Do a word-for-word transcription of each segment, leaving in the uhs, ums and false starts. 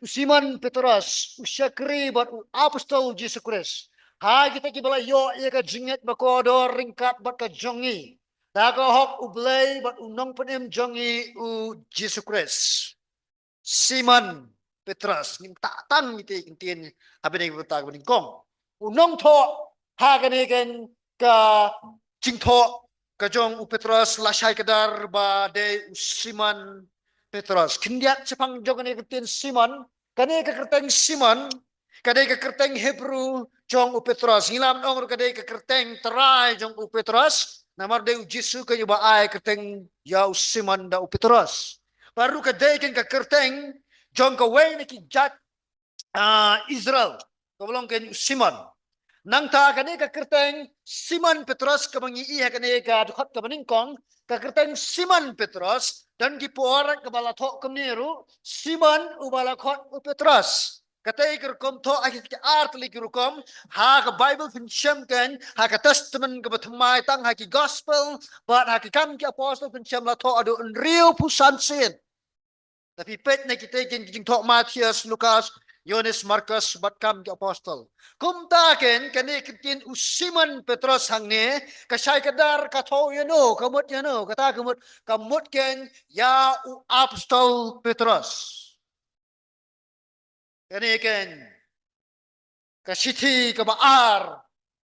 u Simon Petros, u shakri bad u apostol u Jisu Khrist. Ha kita kiba la ïoh ïa ka jingngeit bakordor ryngkat bad ka jong ngi, da ka hok U Blei bad u Nongpynim jong ngi u Jisu Khrist. Simon Petros, ngim tah tang ïa kitei ki ktien ha kane ka bynta kaba nyngkong. U nongthoh ha kane ka jingthoh ka jong u Petros la shai kdar ba dei u Simon Petros. Khyndiat shaphang jong kane ka ktien Simon, kane ka kyrteng Simon ka dei ka kyrteng Hebru jong u Petros. Ngi lah ban ong ruh ka dei ka kyrteng trai jong u Petros, namar dei u Jisu ka ïa ba ai kyrteng ïa u Simon da u Petros. Bad ruh ka dei ka kyrteng jong kawei na ki jait, ah, Israel, kaba long ka u Simon. Nangta kane ka kyrteng Simon Petros kaba ngi ïohi ha kane ka dkhot kaba nyngkong, ka kyrteng Simon Petros, don ki por kaba la thoh kumne ruh, Simon uba la khot u Petros. Katei ka rukom thoh ha ki ar tylli ki rukom, ha ka Baibl pynshem kein, ha ka Testament kaba thymmai tang, ha ki Gospel bad ha ki Kam ki Apostol pynshem la thoh haduh hynriewphew san sien. Te phi peit na kitei ki jingthoh Mathaios, Lukas, Ïoannis, Markos bad Kam ki Apostol. Kumta kein kane ka ktien u Simon Petros hangne ka shai kdar ka thoh ïano, ka mut ïano, kata ka mut, ka mut kein ïa u apostol Petros. Kane kein ka shithi kaba ar,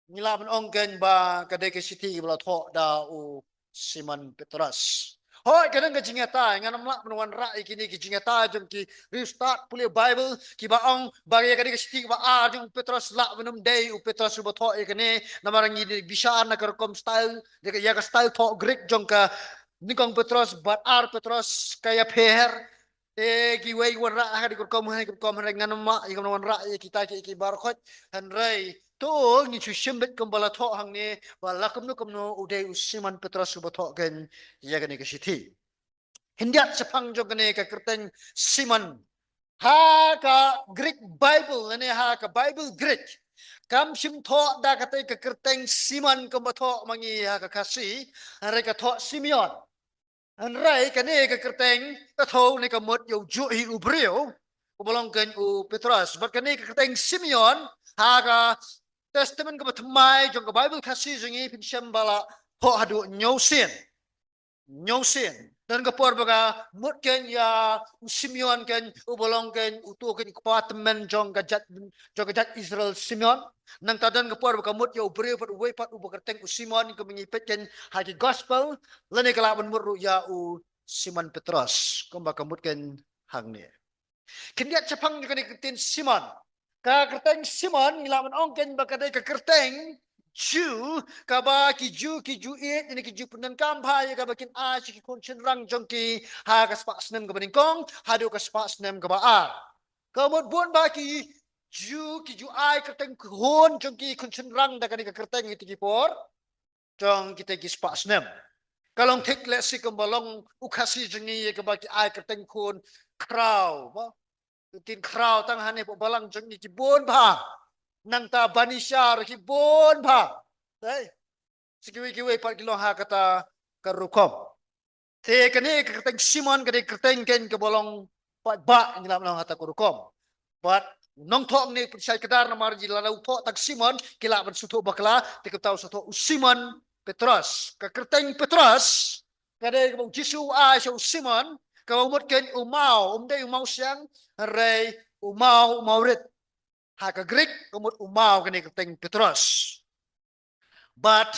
ngi lah ban ong kein ba ka dei ka shithi ba la thoh da u Simon Petros. Hooid, ka don ka jingïatai, ngan ym lah ban wanrah ïa kine ki jingïatai jong ki riewstad pule Baibl kiba ong ba ïa kane ka shithi kaba ar jong u Petros lah ban ym dei u Petros uba thoh ïa kane, namar ngi dei bishar na ka rukom style, ïa ka, ïa ka style thoh Greek jong ka nyngkong Petros bad ar Petros ka ïapher. Te kiwei ki wanrah ha kane ka rukom, ha kane ka rukom, hynrei ngan ym lah ïa ka ban wanrah ïa kita ki, ki baroh khoit. Hynrei to ngin shu shim beit kumba la thoh hangne, ba la kumno kumno u dei u Simon Petros uba thoh kein ïa kane ka shithi. Khyndiat shaphang jong kane ka kyrteng Simon, ha ka Greek Bible lane ha ka Bible Greek, kam shym thoh da katei ka kyrteng Simon kumba thoh ma ngi ha ka Khasi, hynrei ka thoh Simeon. Hynrei kane ka kyrteng ka thoh ne ka mut ïa u juh hi u briew uba long kein u Petros. Bad kane ka kyrteng Simeon ha ka Testament kaba thymmai jong ka Baibl Khasi jong ngi pynshem ba la thoh haduh hynñiew sien. Hynñiew sien. Don ka por ba ka mut kein ïa u Simeon kein uba long kein uto kein u kpa tymmen jong ka jait, jong ka jait Israel Simeon. Nangta don ka por ba ka mut ïa u briew pat uwei pat uba kyrteng u Simon, kumba ngi peit kein ha ki Gospel, lane ka lah ban mut ruh ïa u Simon Petros kumba ka mut kein hangne. Khyndiat shaphang jong kane ka ktien Simon. Ka kyrteng Simon ngi lah ban ong kein ba ka dei ka kyrteng Jiw kaba ki Jiw ki ju ïeit ne ki ju pyndonkam bha ïa kaba kin ai sha ki khun shynrang jong ki ha ka spah snem kaba nyngkong haduh ka spah snem kaba ar. Ka mut bun bah ki Jiw ki ju ai kyrteng khun jong ki khun shynrang da kane ka kyrteng ha kita ki por jong kita ki spah snem. Ka long thik lehse kumba long u Khasi jong ngi ïa kaba ki ai kyrteng khun khraw, ba. Ki ktien khraw tang hangne hapoh balang jong ngi ki bun bha. Nangta Banisha ki bun bha. Dei. Sa kiwei kiwei pat ki long ha kata ka rukom. Te kane ka kyrteng Simon ka dei kyrteng kein kaba long paidbah, ngi lah ban ong ha kata ka rukom. Bad nongthoh hangne pynshai kdar namar lada u thoh tang Simon ki lah ban sngewthuh bakla, te kumta u sngewthuh u Simon Petros. Ka kyrteng Petros ka dei kaba u Jisu u ai sha u Simon, kaba mut kein u maw, um dei u maw siang, hynrei u maw, u maw rit. Ha ka Greek ka mut u maw kane ka kyrteng Petros. Bad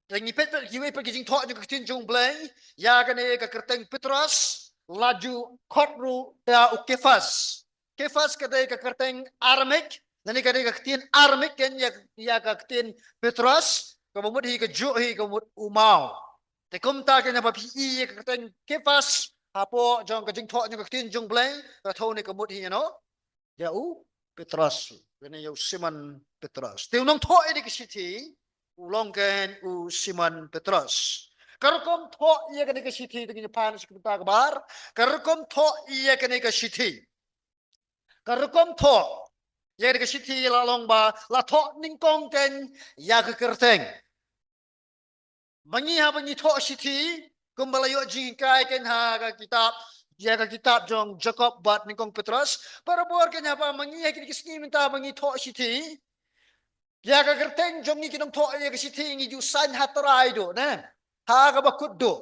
lada ngi peit pat kiwei pat ki jingthoh jong ka ktien jong U Blei ïa kane ka kyrteng Petros, la ju khot ruh da u Kephas. Kephas ka dei ka kyrteng Aramaic, lane ka dei ka ktien Aramaic kein ïa, ïa ka ktien Petros, kaba mut hi ka juh hi ka mut u maw. Te kumta kein haba phi ïohi ïa ka kyrteng Kephas hapoh jong ka jingthoh jong ka ktien jong U Blei, ka thoh ne ka mut hi ïano? Ïa u Petros, lane ïa u Simon Petros. Te u nongthoh ïa kane ka shithi u long kein u Simon Petros. Ka rukom thoh ïa kane ka shithi, te ngin pan sha ka bynta kaba ar. Ka rukom thoh ïa kane ka shithi. Ka rukom thoh ïa kane ka shithi la long ba la thoh nyngkong kein ïa ka kyrteng. Ma ngi haba ngi thoh shithi, kumba la ïoh jinghikai kein ha ka kitab ïa ka kitab jong Jakob bad nyngkong Petros. Barabor kane haba ma ngi ha kine ki sngi mynta ba ngi thoh shithi ïa ka kyrteng jong ngi ki nongthoh ïa ka shithi, ngi ju saiñ ha trai duh ne ha kaba kut duh.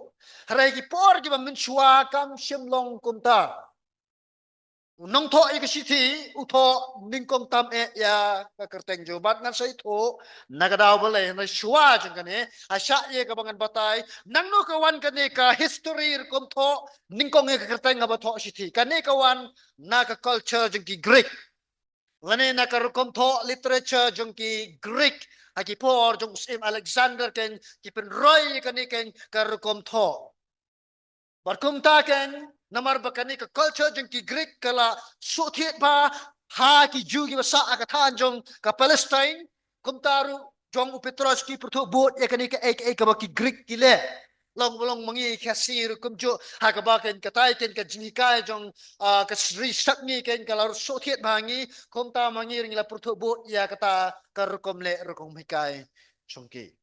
Hynrei ki por kiba mynshuwa kam shym long kumta. U nongthoh ïa ka shithi u thoh nyngkong tam eh ïa ka kyrteng jong u. Bad ngan sa ïathuh na ka daw balei, hynrei shuwa jong kane, ha shah ïa kaba ngan batai nangno ka wan kane ka history rukom thoh nyngkong ïa ka kyrteng haba thoh shithi. Kane ka wan na ka culture jong ki Greek lane na ka rukom thoh literature jong ki Greek ha ki por jong u Syiem Alexander keiñ ki pynroi ïa kane keiñ ka rukom thoh. Bad kumta keiñ, namar ba kane ka culture jong ki Greek ka la shu thied bha ha ki Jiw kiba sah ha ka thaiñ jong ka Palestine, kumta ruh jong u Petros ki pyrthuh bud ïa kane kaei kaei kaba ki Greek ki leh. Long ba long ma ngi Khasi ruh kumjuh, ha kaba keiñ katai keiñ ka jinghikai jong, ah, ka ri sap ngi keiñ ka la shu thied bha ha ngi, kumta ma ngi ruh ngi la pyrthuh bud ïa kata ka rukom leh rukom hikai jong ki.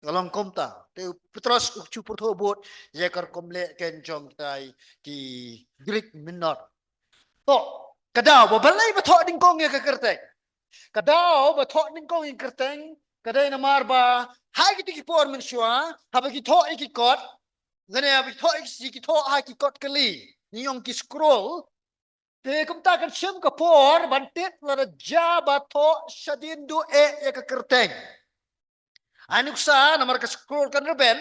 Ka long kumta. Te u Petros u shu pyrthuh bud ïa ka rukom leh keiñ jong kitai ki Greek mynno. To, ka daw ba balei ba thoh nyngkong ïa ka kyrteng. Ka daw ba thoh nyngkong ïa ka kyrteng ka dei namar ba ha kito ki por mynshuwa haba ki thoh ïa ki kot, lane haba ki thoh ïa ki, ki thoh ha ki kot kali, ngi ong ki scroll. Te kumta kan shim ka por ban tip lada jia ba thoh shadien duh eh ïa ka kyrteng. Ai nuksa namar ka scroll kan rben.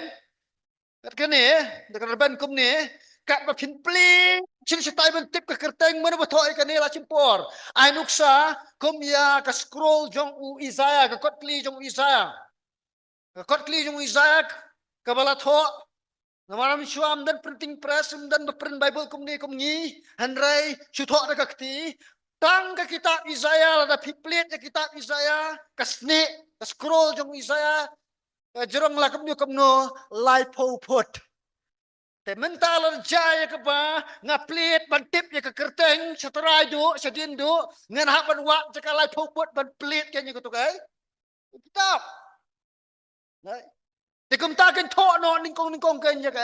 Kat kane, da kan rben kumne, katba phin plie shisha shatai ban tip ka kyrteng mano ba thoh ïa kane la shim por. Ai nuksa kum ïa ka scroll jong u Isaiah, ka kot kli jong u Isaiah. Ka kot kli jong u Isaiah kaba la thoh namar mynshuwa ym don printing press, ym don ba print Bible kumne kum ngi, hynrei shu thoh da ka kti. Tang ka kitab Isaiah, lada phi plie ïa ka kitab Isaiah, ka snieh, ka scroll jong u Isaiah ka jrong la kumno kumno, laiphew phut. Te mynta lada jia ïa kaba nga plie ban tip ïa ka kyrteng sha trai duh, shadien duh, ngan hap ban wad jaka laiphew phut ban plie keiñ ïa kato ka kitab. Te kumta keiñ thoh noh nyngkong nyngkong keiñ ïa ka,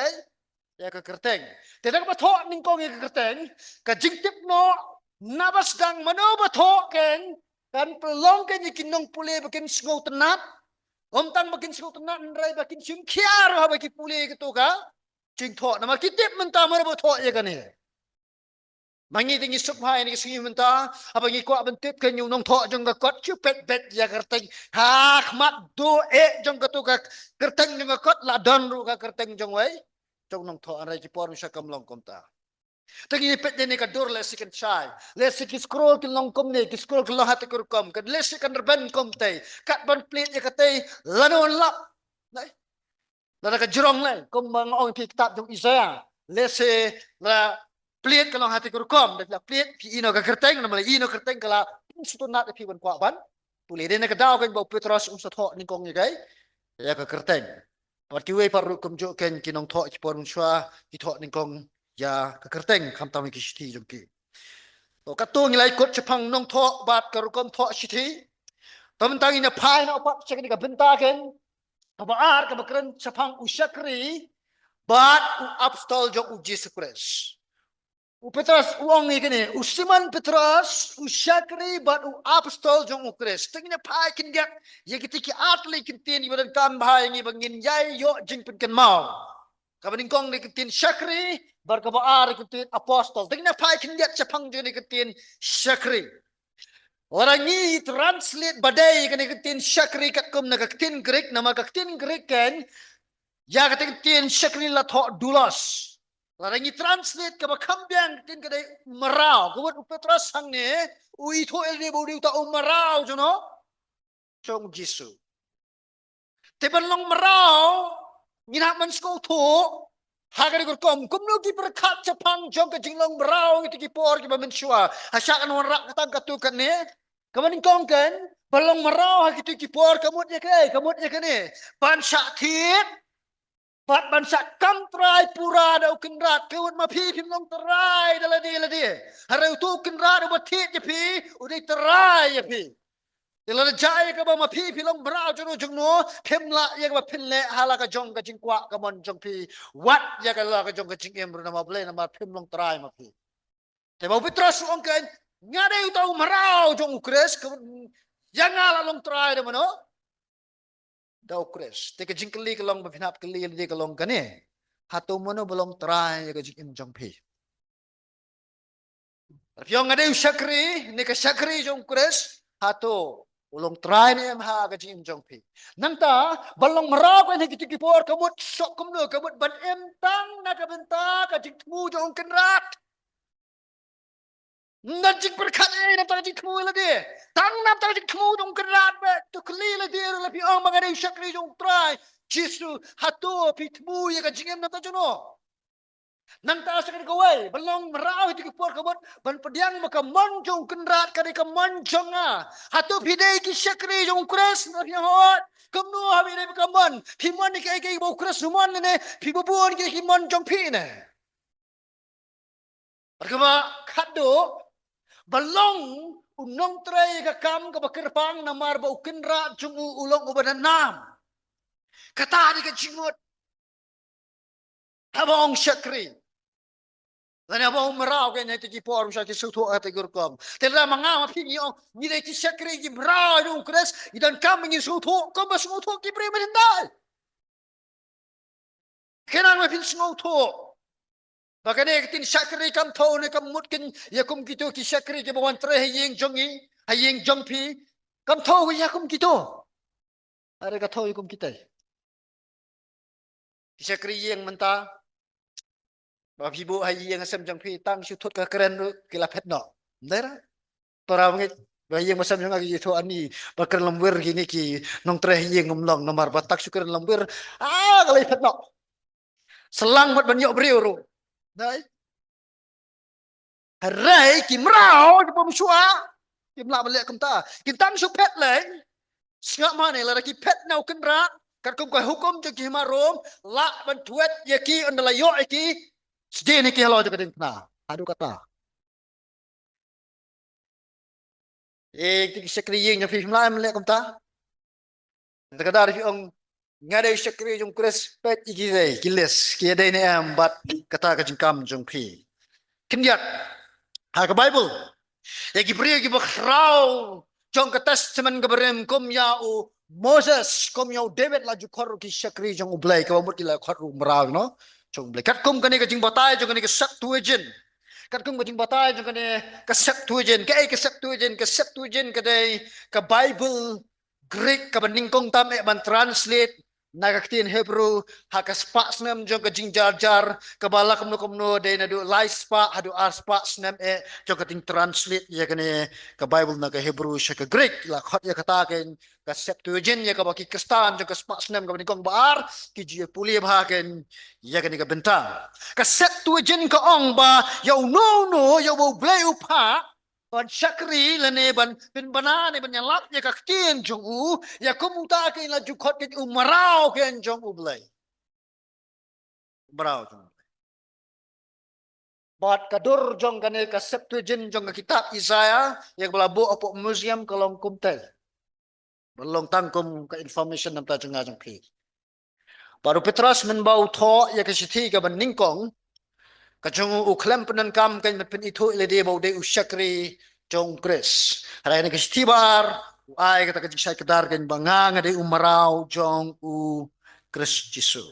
ïa ka kyrteng. Te da kaba thoh nyngkong ïa ka kyrteng, ka jingtip noh naba sdang mano ba thoh keiñ, kan pynlong keiñ ïa ki nongpule ba kin sngewtynnat. Ym tang ba kin sngewtynnat, hynrei ba kin shim khia ruh haba ki pule ïa kato ka jingthoh. Namar ki tip mynta mano ba thoh ïa kane. Ma ngi te ngi suk bha ïa kine ki sngi mynta, haba ngi kwah ban tip keiñ u nongthoh jong ka kot, shu peit beit ïa ka kyrteng. Ha khmat duh eh jong kato ka kyrteng jong ka kot la don ruh ka kyrteng jong uwei jong u nongthoh, hynrei ki por mynshuwa kam long kumta. Te ngi peit ïa kane ka dur lehse kan shai. Lehse ki scroll kin long kumne, ki scroll kin long ha kata ka rukom. Kan lehse kan rben kumtei. Kat ban plie ïa katei lano lap. Nai. Lada ka jrong lei, kumba nga ong ïa phi kitab jong Isaiah. Lehse la plie ka long ha kata ka rukom, da la plie phi ïohi noh ka kyrteng, namar la ïohi noh ka kyrteng ka la pynsngewtynnat ïa phi ban kwah ban pule. Dei na ka daw keiñ ba u Petros um sa thoh nyngkong ïa kaei, ïa ka kyrteng. Bad kiwei pat ruh kumjuh keiñ ki nongthoh ki por mynshuwa ki thoh nyngkong ïa ka kyrteng khamtam ïa ki shithi jong ki. To katto ngi la ïakut shaphang nongthoh bad ka rukom thoh shithi. To mynta ngin ïa phai noh pat sha kane ka bynta keiñ kaba ar kaba kren shaphang u shakri bad u apostol jong u Jisu Khrist. U Petros u ong ïa kane, u Simon Petros, u shakri bad u apostol jong u Khrist. Te ngin ïa phai khyndiat ïa kita ki ar tylli ki kyntien kiba donkam bha ïa ngi ba ngin ïai ïoh jingpynkynmaw. Kaba nyngkong dei ka ktien shakri, bad kaba ar ka ktien apostol. Te ngin ïa phai khyndiat shaphang jong kane ka ktien shakri. Lada ngi translate ba dei kane ka ktien shakri katkum na ka ktien Greek, namar ka ktien Greek keiñ ïa kata ka ktien shakri la thoh doulos. Lada ngi translate kaba kham biang ka ktien ka dei mraw. Ka mut u Petros hangne u ithuh ïa lade ba u dei uta u mraw jong u, jong u Jisu. Te ban long mraw ngin hap ban sngewthuh ha kane ka rukom. Kumno ki pyrkhat shaphang jong ka jinglong mraw ha kito ki por kiba mynshuwa. Ha shah kan wanrah ka tang katto katne. Kaba nyngkong keiñ, ban long mraw ha kito ki por ka mut ïa kaei, ka mut ïa kane. Ban shah thied bad ban shah kam trai pura da u Kynrad. Ka mut ma phi phim long trai da lade lade. Hynrei uto u Kynrad uba thied ïa phi u dei trai ïa phi. Te lada jia ïa kaba ma phi, phi long mraw jong no jong no, phim lah ïa kaba phin leh ha la ka jong ka jingkwah ka mon jong phi. Wat ïa ka la ka jong ka jingim ruh namar Blei, namar phim long trai ma phi. Te ba u Petros u ong kein, nga dei uta u mraw jong u Khrist, ka ïa nga la long trai da mano? Da u Khrist. Te ka jingkylli ka long ba phin hap kylli lade ka long kane. Hato mano ba long trai ïa ka jingim jong phi? Phi ong nga dei u shakri, ne ka shakri jong u Khrist, hato u long trai ne em ha ka jingim jong phi? Nangta, ban long mraw kein ha kito ki por ka mut, suk kumno ka mut ban im tang na ka bynta ka jingthmu jong u Kynrad. Ym don jingpyrkhat ei na bynta ka jingthmu ïa lade. Tang na bynta ka jingthmu jong u Kynrad beit. To kylli lade ruh, lada phi ong ba nga dei u shakri jong u Trai Jisu, hato phi thmu ïa ka jingim na bynta jong no? Nangta sa kane kawei, ban long mraw ha kito ki por ka mut, ban pdiang ba ka mon jong u Kynrad ka dei ka mon jong nga. Hato phi dei ki shakri jong u Khrist, na phi hoi? Kumno haba phi dei ba ka mon, phi mon ïa kiei kiei ba u Khrist u mon ne, phi ba bun ki, ki mon jong phi ne? Bad kaba khatduh, ba long u nongtrei ka kam kaba kyrpang namar ba u Kynrad jong u u long uba dang nam. Kata dei ka jingmut. Haba ong shakri, lane haba ong mraw, kein ha kito ki por, ym shym ki sngewthuh ha kito ki rukom. Te lada ma nga ma phi ngi ong ngi dei ki shakri, ki mraw jong u Khrist, ngi donkam ba ngin sngewthuh kumba sngewthuh ki briew mynhyndai. Khnang ba phin sngewthuh ba kane ka ktien shakri kam thew ne kam mut kein ïa kum kito ki shakri kiba wan trei ha ïing jong ngi, ha ïing jong phi. Kam thew ïa kum kito. Hynrei ka thew ïa kum kita ki shakri ïing mynta. Ba phi buh ha ïing ha sem jong phi, tang shu thut ka kren ruh ki la phet noh. Ym dei re? Para bangeit, ba ïing ba sem jong nga ki ïathuh ani ba kren lamwir, kine ki nongtrei ha ïing ym long namar ba tak shu kren lamwir, ah, ka la ïaphet noh. Sa lang bad ban ïoh briew ruh. Dei. Hynrei ki mraw ki bym shuwa kim lah ban leh kumta. Kin tang shu phet lei. Sngap mane, lada ki phet na u Kynrad, katkum ka hukum jong ki hima Rom, lah ban twet ïa ki, ynda la ïoh ïa ki, sdien ïa ki halor jong ka diengphna. Haduh katta. Eh, kito ki shakri ïing jong phi, phim lah em leh kumta? Te ka dar phi ong nga dei u shakri jong u Khrist, peit ïa ki dei ki list, ki dei ne em bad kata ka jingkam jong phi. Khyndiat, ha ka Baibl, ïa ki briew kiba khraw jong ka Testament kaba rim, kum ïa u Moses, kum ïa u David, la ju khot ruh ki shakri jong U Blei, kaba mut ki la khot ruh mraw, you know, jong U Blei. Katkum kane ka jingbatai jong kane ka Septuagint. Katkum ka jingbatai jong kane ka Septuagint. Kaei ka Septuagint? Ka Septuagint ka dei ka Baibl Greek kaba nyngkong tam eh ban translate na ka ktien Hebrew ha ka spah snem jong ka jingjarjar, kaba la kumno kumno dei naduh lai spah haduh ar spah snem eh jong ka jingtranslate ïa kane ka Baibl na ka Hebrew sha ka Greek. La khot ïa kata ka, ka Septuagint, ïa kaba ki Khristan jong ka spah snem kaba nyngkong ba ar ki ju ïa pule bha kein ïa kane ka bynta. Ka Septuagint ka ong ba ïa uno uno ïa uba U Blei u phah ban shakri lane ban pynbna ne ban ïalap ïa ka ktien jong u, ïa kum uta kein la ju khot kein u mraw kein jong U Blei. Mraw jong U Blei. Bad ka dur jong kane ka Septuagint jong ka kitab Isaiah, ïa kaba la buh hapoh museum, ka long kumtei. Ban long tang kum ka information na bynta jong nga jong phi. Bad u Petros mynba u thoh ïa ka shithi kaba nyngkong ka jong u, u khlem pyndonkam kein ban pynithuh ïa lade ba u dei u shakri jong u Khrist. Hynrei ha kane ka shithi ba ar u ai kata ka jingshai kdar kein ba nga, nga dei u mraw jong u Khrist Jisu.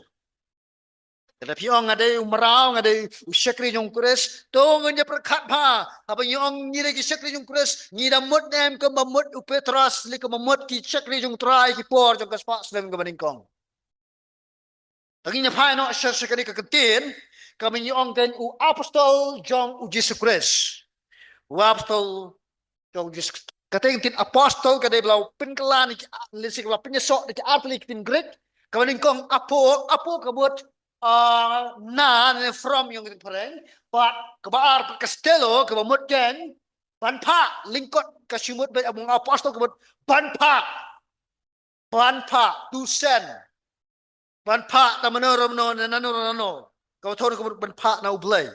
Lada phi ong nga dei u mraw, nga dei u shakri jong u Khrist, to ngin ïa pyrkhat bha. Haba ngi ong ngi dei ki shakri jong u Khrist, ngi da mut ne em kumba mut u Petros, lane kumba mut ki shakri jong u Trai ki por jong ka spah snem kaba nyngkong? Te ngin ïa phai noh sha, sha kane ka ktien kaba ngi ong kein u apostol jong u Jisu Khrist. U apostol jong u Jisu Khrist. Kata ka ktien apostol ka dei ba la pynkylla na ki, lehse ka la pynïasoh da ki artylli ki ktien Greek. Kaba nyngkong apo, apo ka mut, ah, na ne from ïa ka ktien phareng. Bad kaba ar ka stello kaba mut kein ban phah, lyngkot ka shu mut ba u apostol ka mut ban phah. Ban phah, to send. Ban phah na mano re mano, na nano re nano. Kaba thoh ka mut ban phah na U Blei.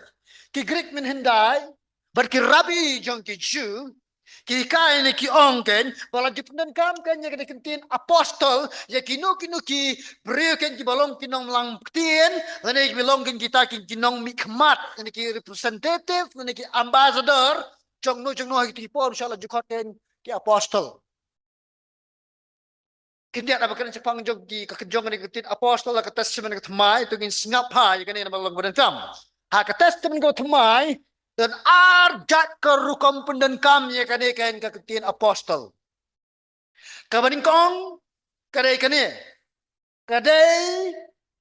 Ki Greek mynhyndai bad ki rabbi jong ki Jiw Ki hikai ne ki ong kein, ba la ju pyndonkam kein ïa kane ka ktien apostol, ïa kino kino ki briew kein kiba long ki nonglam ktien, lane kiba long kein kita kein ki nongmihkhmat, lane ki representative, lane ki ambassador, jong no jong no ha kito ki por, shah la ju khot kein ki apostol. Khyndiat haba kren shaphang jong ki, ka jong kane ka ktien apostol ha ka Testament ka thymmai, to ngin sngap bha ïa kane namar long ba donkam. Ha ka Testament ka thymmai, don ar jait ka rukom pyndonkam ïa kane kein ka ktien apostol. Kaba nyngkong, ka dei kane. Ka dei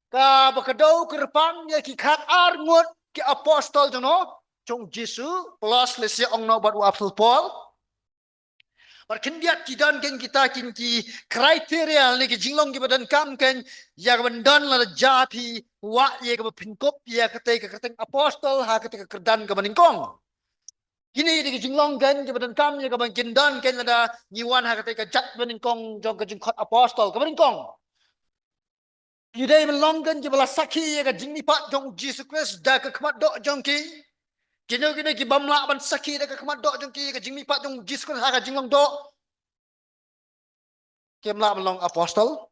kaba kdew kyrpang ïa ki khatar ngut ki apostol jong no, jong u Jisu, plus lehse ong noh bad u apostol Paul. Bad khyndiat ki don kein kita kein ki criteria ne ki jinglong kiba donkam kein ïa kaban don lada jia phi wah ïa kaba pynkup ïa katei ka kyrteng apostol ha katei ka kyrdan kaba nyngkong. Kine dei ki jinglong kein kiba donkam ïa kaban kin don kein lada ngi wan ha katei ka jait ba nyngkong jong ka jingkhot apostol kaba nyngkong. Ki dei ban long kein kiba la sakhi ïa ka jingmihpat jong u Jisu Khrist da ka khmat doh jong ki. Kino kino ki bym lah ban sakhi da ka khmat doh jong ki ïa ka jingmihpat jong u Jisu Khrist ha ka jinglong doh, kim lah ban long apostol.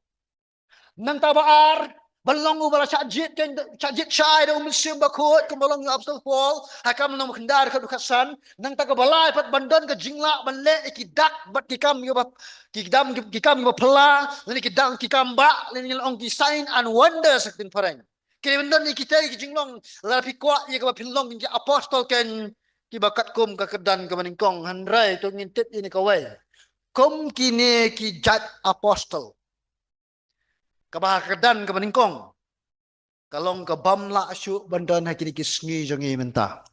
Nangta ba ar, ban long uba la shah jied kein, shah jied shai da u Mynsiem Bakhuid, kumba long ïa u apostol Paul ha Kam Lynnong khyndai dkhot khatsan. Nangta kaba lai pat ban don ka jinglah ban leh ïa ki dak bad ki kam kiba, ki dam ki, ki kam kiba phylla, lane ki dang ki kam bah, lane ngi ong ki sign and wonders ha ka ktien phareng. Ki ban don ïa kitei ki jinglong lada phi kwah ïa kaba phin long ki apostol kein kiba katkum ka kyrdan kaba nyngkong, hynrei to ngin tip ïa kane kawei. Kum kine ki jait apostol kaba ha ka kyrdan kaba nyngkong ka long ka bym lah shuh ban don ha kine ki sngi jong ngi mynta.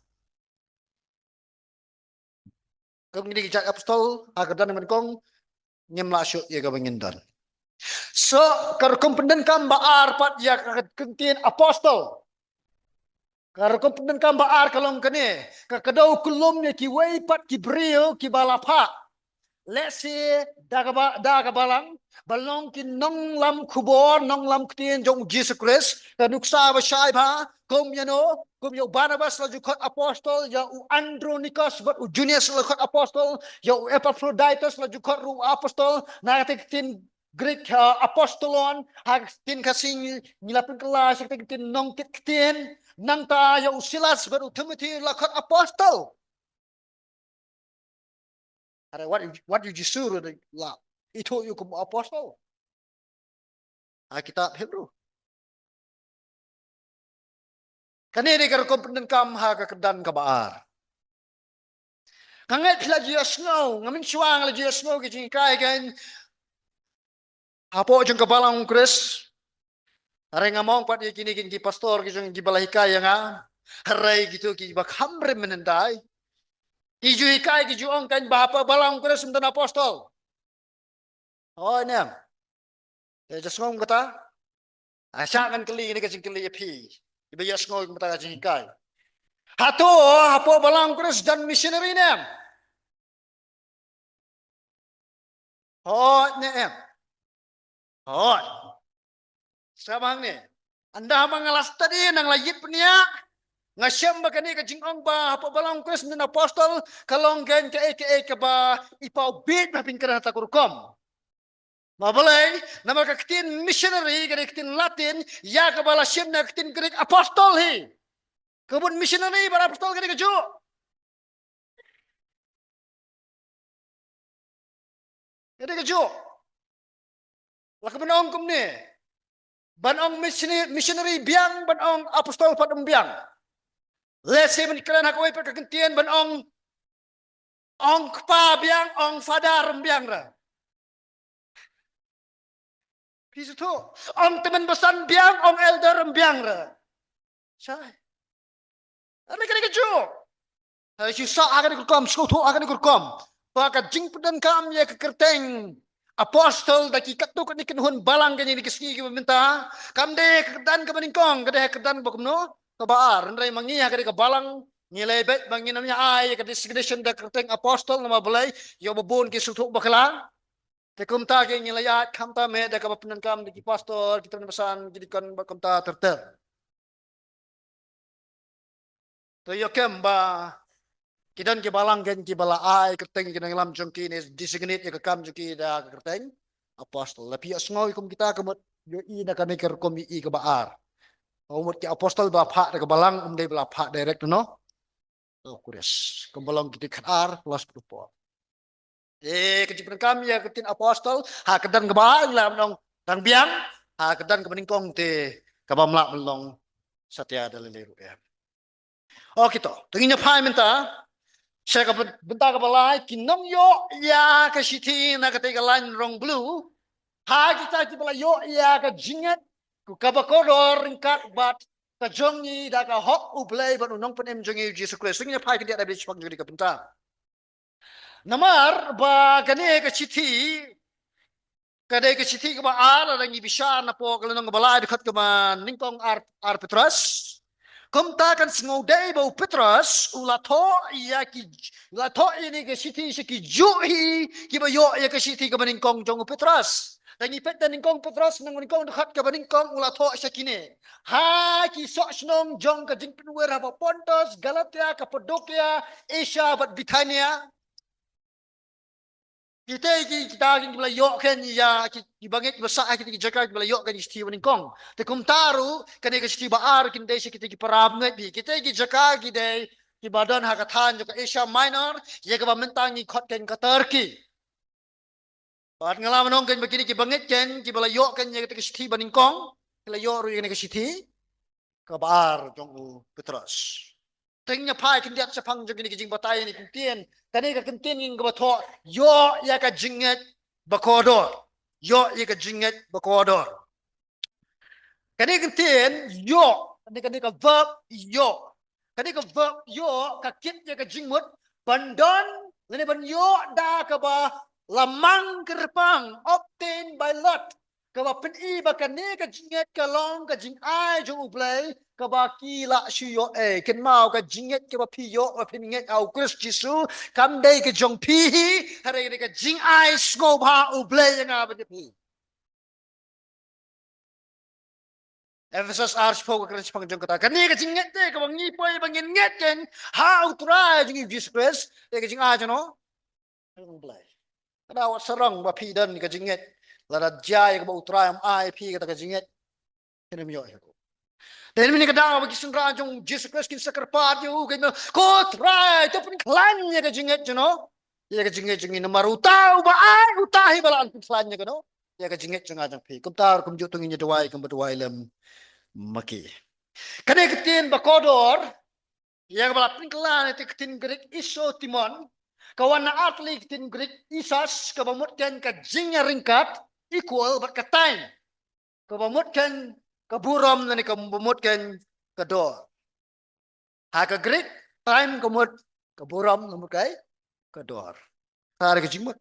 Kum kine ki jait apostol ha ka kyrdan kaba nyngkong ngim lah shuh ïa kaba ngin don. So ka rukom pyndonkam ba ar pat ïa ka ktien apostol. Ka rukom pyndonkam ba ar ka long kane, ka kdew kyllum ïa kiwei pat ki briew kiba la phah. Lehse da kaba, da ka balang, ban long ki nonglam khubor, nonglam ktien jong u Jisu Khrist, ka nuksa ba shai bha, kum ïa no, kum ïa u Barnabas la ju khot apostol, ïa u Andronikos bad u Junias la khot apostol, ïa u Epaphroditus la ju khot ruh apostol, na katei ka ktien Greek, ha, apostolon, ha ka ktien Khasi ngi la pynkylla sha katei ka ktien nongkit ktien, nangta ïa u Silas bad u Timothy la khot apostol. Hynrei wat, wat ïa u Jisu ruh la ithuh ïa u kum u apostol ha kitab Hebru. Kane dei ka rukom pyndonkam ha ka kyrdan kaba ar. Nga ngeit phi la ju ïohsngew, nga mynshuwa nga la ju ïohsngew ki jinghikai kein hapoh jong ka balang u Khrist. Hynrei ngam ong pat ïa kine kein ki pastor ki jong kiba la hikai ïa nga. Hynrei kito kiba kham rim mynhyndai ki ju hikai ki ju ong kein ba hapoh balang u Khrist ym don apostol. Hooid ne em? Phi ju sngew kum kata? Nga shah ngan kylli kane ka jingkylli ïa phi kiba ïohsngew kum kata ka jinghikai. Hato hapoh balang u Khrist don missionary ne em? Hooid ne em? Hooid. Sa bang ne. Ynda haba nga la study, nang la ïit bniah, nga shem ba kane ka jingong ba hapoh balang u Khrist ym don apostol ka long kein kaei kaei kaba i paw bieit ba phin kren ha kata ka rukom. Namar balei? Namar ka ktien missionary ka dei ka ktien Latin ïa kaba la shim na ka ktien Greek apostol hi. Ka mut missionary bad apostol ka dei kajuh. Ka dei kajuh. La ka ban ong kumne. Ban ong missionary, missionary biang, ban ong apostol pat ym biang. Lehse ban kren ha kawei pat ka ktien ban ong, ong kpa biang, ong father ym biang re. Phi sngewthuh? Ong tymmen basan biang, ong elder ym biang re. Shai. Hynrei ka dei kajuh. Hynrei shu sah ha kane ka rukom, sngewthuh ha kane ka rukom. Ba ka jingpyndonkam ïa ka kyrteng apostol da ki katto katne ki nongïalam balang kane ha kine ki sngi kiba mynta, kam dei ha ka kyrdan kaba nyngkong, ka dei ha ka kyrdan kaba kumno? Kaba ar. Hynrei ma ngi ha kane ka balang ngi la ïa beit ba ngin ym ïa ai ïa ka designation da ka kyrteng apostol namar balei? Ïoh ba bun ki sngewthuh bakla. Te kumta kein ngi la ïaid khamtam eh da kaba pyndonkam da ki pastor, ki tymmen basan, ki deacon bad kumta ter ter. To ïoh kem ba Ki don ki balang kein kiba la ai kyrteng ïa ki nongïalam jong ki ne designate ïa ka kam jong ki da ka kyrteng apostol. La phi ïohsngew ïa kum kita ka mut ïohi na kane ka rukom ïohi kaba ar. Ka mut ki apostol ba phah da ka balang, ym dei ba la phah direct, no? Oh, Kores. Kumba long ki dei khatar, plus pyrpod. Eh, ka jingpynkam ïa ka ktien apostol, ha ka don kaba ar la ban ong dang biang, ha ka don kaba nyngkong te kaba mlak ban long satia da lei lei ruh em. Okay to, to ngin ïa phai mynta sha ka byn-, bynta kaba lai, ki nongïoh ïa ka shithi na katei ka lain rong blue. Ha kita kiba la ïoh ïa ka jingngeit kaba kordor ryngkat bad ka jong ngi da ka hok U Blei bad U Nongpynim jong ngi U Jisu Khrist. To ngin ïa phai khyndiat da beit shaphang jong kane ka bynta. Namar ba kane ka shithi ka dei ka shithi kaba ar, lada ngi bishar napoh ka lynnong kaba lai dkhot kaba nyngkong, ar, ar Petros. Kumta kan sngewdei ba u Petros u la thoh ïa ki, u la thoh ïa kane ka shithi sha ki juh hi kiba ïoh ïa ka shithi kaba nyngkong jong u Petros. Lada ngi peit da nyngkong Petros, lynnong nyngkong dkhot kaba nyngkong, u la thoh sha kine. Ha ki soh shnong jong ka jingpynwir ha Pontus, Galatia, Kapadokia, Asia bad Bithynia. Kita ki, kita kiba la ïoh kein ïa ki, kiba ngeit kiba sah ha kita ki jaka kiba la ïoh kein ïa ka shithi banyngkong. Te kumta ruh kane ka shithi ba ar kin dei sha kita ki para bangeit bha. Kita ki jaka ki dei kiba don ha ka thaiñ jong ka Asia Minor, ïa kaba mynta ngi khot kein ka Turkey. Bad nga la ong kein ba kine kiba ngeit kein kiba la ïoh kein ïa kita ki shithi banyngkong, ki la ïoh ruh ïa kane ka shithi kaba ar jong u Petros. Te ngin ïa phai khyndiat shaphang jong kine ki jingbatai ne ki ktien. Kane ka ktien ngi kaba thoh, ïoh ïa ka jingngeit ba kordor. Ïoh ïa ka jingngeit ba kordor. Kane ka ktien ïoh, kane, kane ka verb ïoh. Kane ka verb ïoh ka kit ïa ka jingmut ban don lane ban ïoh da kaba la mang kyrpang, obtained by lot. Kaba pyni ba kane ka jingngeit ka long ka jingai jong U Blei kaba ki la shu ïoh ei. Kynmaw, ka jingngeit kaba phi ïoh ba phin ngeit ha U Khrist Jisu kam dei ka jong phi hi, hynrei ka jingai sngewbha U Blei ïa nga bad ïa phi. Ephesos ar shiphew ka kren shaphang jong kata. Kane ka jingngeit te kaba ngi poi ba ngin ngeit kein ha U Trai jong ngi U Jisu Khrist, te ka jingai jong no? Jong U Blei. Ka daw sarong ba phi don ka jingngeit. Lada jia ïa kaba U Trai um ai phi kata ka jingngeit, phin ym ïoh ïa ka. Te mynta ka daw ba ki synran jong U Jisu Khrist kin sa kyrpad ïa u, kin ong, ko Trai, to pynkhlaiñ ïa ka jingngeit jong no. Ïa ka jingngeit jong ngi namar uta uba ai, uta hi ba lah pynkhlaiñ ïa kano, ïa ka jingngeit jong nga jong phi. Kumta ruh kumjuh to ngin ïa duwai kumba duwai lem ma ki. Kane ka ktien ba kordor, ïa kaba la pynkylla na ka ktien Greek isotimon, ka wan na ar tylli ki ktien Greek isos, kaba mut kein ka jingïaryngkat, equal, bad ka time, kaba mut kein ka burom lane kaba mut kein ka dor. Ha ka Greek, time ka mut ka burom, ka mut kein ka dor. Ka dei ka jingmut.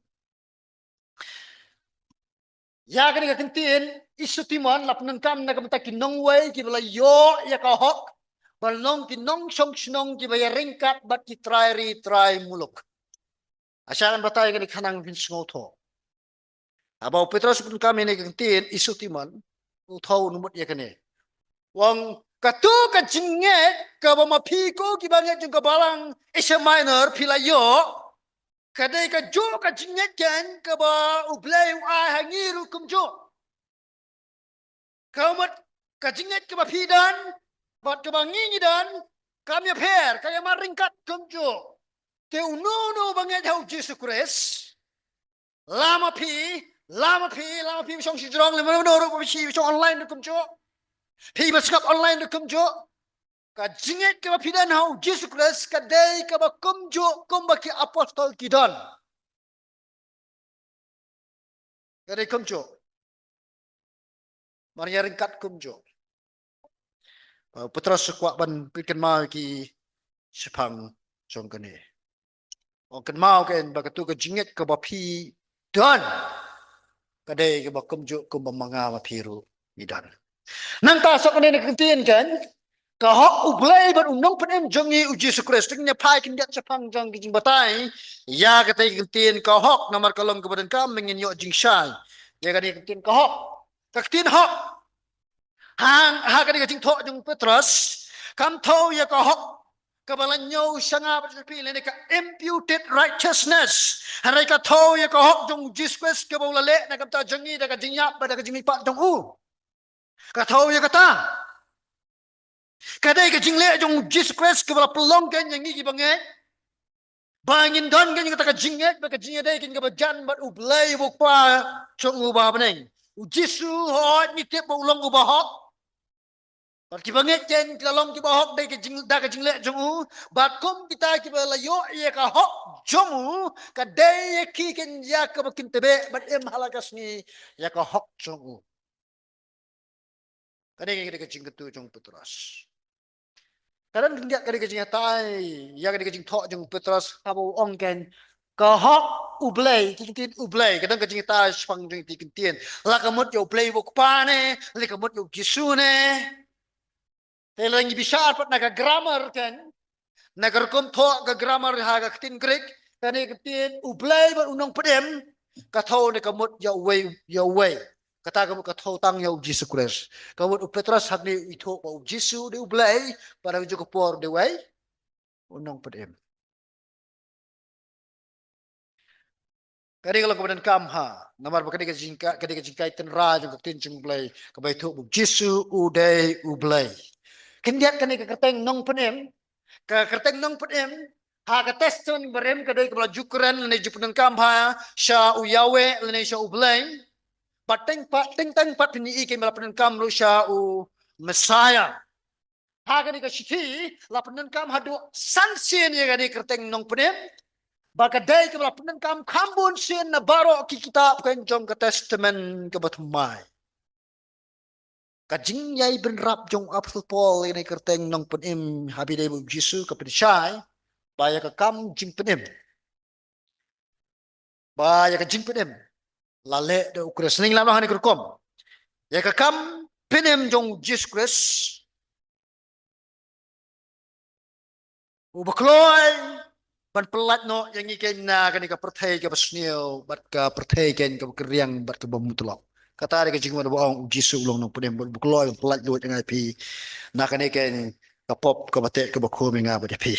Ïa kane ka ktien isotimon la pyndonkam na ka bynta ki nongwei kiba la ïoh ïa ka hok ban long ki nongshong shnong kiba ïaryngkat bad ki trai ri trai muluk. Ïa sha kan batai kane khnang phin sngewthuh. Haba u Petros u pyndonkam ïa kane ka ktien isotimon, u thoh u mut ïa kane. U ong, kato ka jingngeit kaba ma phi ko kiba ngeit jong ka balang Asia Minor phi la ïoh, ka dei kajuh ka jingngeit kein kaba U Blei u ai ha ngi ruh kumjuh. Ka mut ka jingngeit kaba phi don bad kaba ngi ngi don kam ïapher, ka ïamar ryngkat kumjuh. Te uno uno ba ngeit ha U Jisu Khrist, la ma phi, la ma phi, la ma phi ba shong shajrong, lane mano mano ruh ba phi shong online ruh kumjuh, phi ba sngap online ruh kumjuh, ka jingngeit kaba phi don ha U Jisu Khrist ka dei kaba kumjuh kumba ki apostol ki don. Ka dei kumjuh. Mar ïaryngkat kumjuh. Ba u Petros u kwah ban pynkynmaw ïa ki shaphang jong kane. Ong kynmaw kein ba kato ka jingngeit kaba phi don ka dei kaba kumjuh kumba ma nga ma phi ruh ngi don. Nangta sa kane na ka ktien kein, ka hok U Blei bad U Nongpynim jong ngi U Jisu Khrist. Ngin ïa phai khyndiat shaphang jong ki jingbatai ïa katei ka ktien ka hok namar ka long kaba donkam ba ngin ïoh jingshai ïa kane ka ktien ka hok. Ka ktien hok ha, ha kane ka jingthoh jong u Petros kam thew ïa ka hok kaba la ñiew sha nga bad sha phi, lane ka imputed righteousness. Hynrei ka thew ïa ka hok jong u Jisu Khrist kaba u la leh na ka bynta jong ngi da ka jingïap bad da ka jingmihpat jong u. Ka thew ïa kata. Ka dei ka jingleh jong u Jisu Khrist kaba la pynlong kein ïa ngi kiba ngeit. Ba ngin don kein ïa kata ka jingngeit, ba ka jingïadei kein kaba jan bad u Blei u Kpa jong u ba ha bneng. U Jisu, hooid ngi tip ba u long u ba hok. Bad kiba ngeit kein ki la long kiba hok dei ka jing, da ka jingleh jong u. Bad kum kita kiba la ïoh ïa ka hok jong u, ka dei ïa ki kein ïa kaba kin tbeh bad im ha la ka sngi ïa ka hok jong u. Kane ka dei ka jingkyntu jong u Petros. Ka don khyndiat ka dei ka jingïatai ïa ka dei ka jingthoh jong u Petros haba u ong kein, ka hok u Blei, ki ktien u Blei, ka don ka jingïatai shaphang jong ki ktien. La ka mut ïa u Blei u Kpa ne, la ka mut ïa u Jisu ne. Te lada ngi bishar pat na ka grammar kein, na ka rukom thoh ka grammar ha ka ktien Greek, kane ka ktien u Blei bad u Nongpynim, ka thew ne ka mut ïa uwei, ïa uwei. Kata ka mut ka thew tang ïa u Jisu Khrist. Ka mut u Petros hangne u ithuh ba u Jisu u dei u Blei, bad ha kajuh ka por u dei uwei, u Nongpynim. Ka dei ka long kaba donkam ha. Namar ba ka dei ka jingka, ka dei ka jingkai tynrai jong ka ktien jong u Blei, kaba ithuh ba u Jisu u dei u Blei. Khyndiat kane ka kyrteng Nongpynim, ka kyrteng Nongpynim ha ka Testament barim ka dei kaba la ju kren lane ju pyndonkam ha sha u Yahweh lane sha u Blei. Bad teng pat, teng teng pat phin ïohi kein ba la pyndonkam ruh sha u Messiah. Ha kane ka shithi la pyndonkam haduh san sien ïa kane ka kyrteng Nongpynim. Ba ka dei kaba la pyndonkam kham bun sien na baroh ki kitab kein jong ka Testament kaba thymmai. Ka jingïai bynrap jong u Apostol Paul ïa kane ka kyrteng Nongpynim haba ïadei bad u Jisu ka pynshai ba ïa ka kam jingpynim, ba ïa ka jingpynim la leh da u Khrist. Ngin ïa lah ban ong ha kane ka rukom, ïa ka kam pynim jong u Jisu Khrist, uba kloi ban pyllait noh ïa ngi kein na kane ka pyrthei kaba sniew bad ka pyrthei kein kaba kynriang bad kaba mutlop. Kata dei ka jingmut ba ong u Jisu u long Nongpynim, bad uba kloi ban pyllait luid ïa nga ïa phi na kane kein ka pop kaba teh kaba khum ïa nga bad ïa phi.